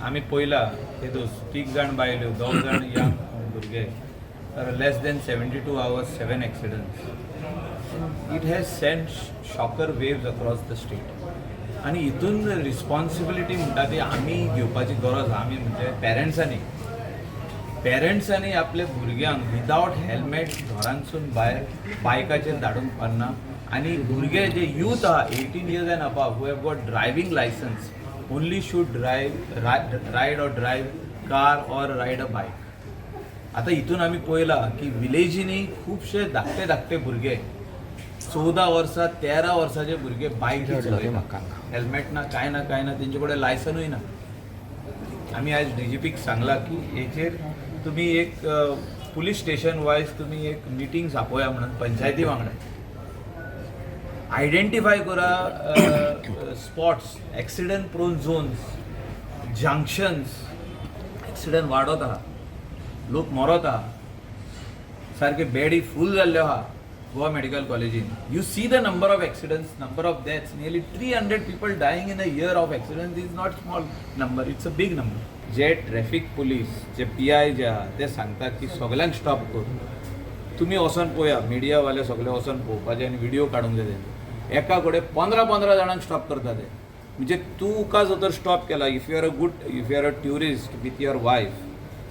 आमी पळयला ते दोस तीग जाण बायल्यो, दोग जाण यंग भुरगे, less than 72 hours, seven accidents. It has sent shocker waves across the state. आनी हितून रिस्पॉन्सिबिलिटी म्हणटा ती आमी घेवपाची गरज आहा. आमी म्हणजे पेरंट्सांनी, पेरंट्सांनी आपल्या भुरग्यांक विदावट हेल्मेट घरांतसून भायर बायकाचेर धाडूंक पारना. आनी भुरगे जे यूथ आहा, 18 years and above, who have got driving license only should drive, ride or drive car or ride a bike. आतां हितून आमी पळयलां की विलेजींनी खुबशे धाकटे धाकटे भुरगे, 14 वर्सां, 13 वर्साचे भुरगे बायक चलयता. हेल्मेट ना, कांय ना, कांय ना, तेंचे कडेन लायसनूय ना. आमी आयज डीजीपीक सांगलां की हेचेर तुमी एक पुलीस स्टेशन वायज तुमी एक मिटींग आपोया म्हणून, पंचायती वांगडा आयडेंटिफाय करा spots, accident prone zones, junctions. Accident वाडत आहा, लोक मरत आहा, सारके बेडी फूल जाल्ल्यो आहा गोवा मेडिकल कॉलेजीन. You see the number of accidents, number of deaths, nearly 300 people dying in a year of accidents is not small number, it's a big number. J traffic police, J PI जे आहा, ते सांगता की सगल्यांक stop कर. तुमी वचोन पळया, मिडियावाले सगळे वचोन पळोवपाचे आनी व्हिडिओ काडूंक जाय तेंचे. एका कडेन 15 15 जाणांक स्टॉप करता ते. म्हणजे तुका जर तर स्टॉप केला, if you are a tourist with your wife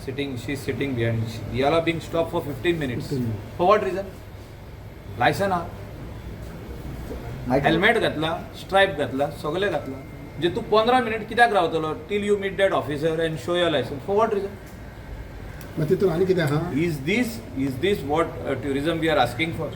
sitting, she sitting behind, you are being stop for 15 minutes. For what reason? License आहा, हेल्मेट घातला, स्ट्रायप घातला, सगळें घातला, म्हणजे तूं 15 मिनट कित्याक रावतलो till you meet that officer and show your license? For what reason? मग तितून आनी कितें आहा? Is this what tourism we are asking for?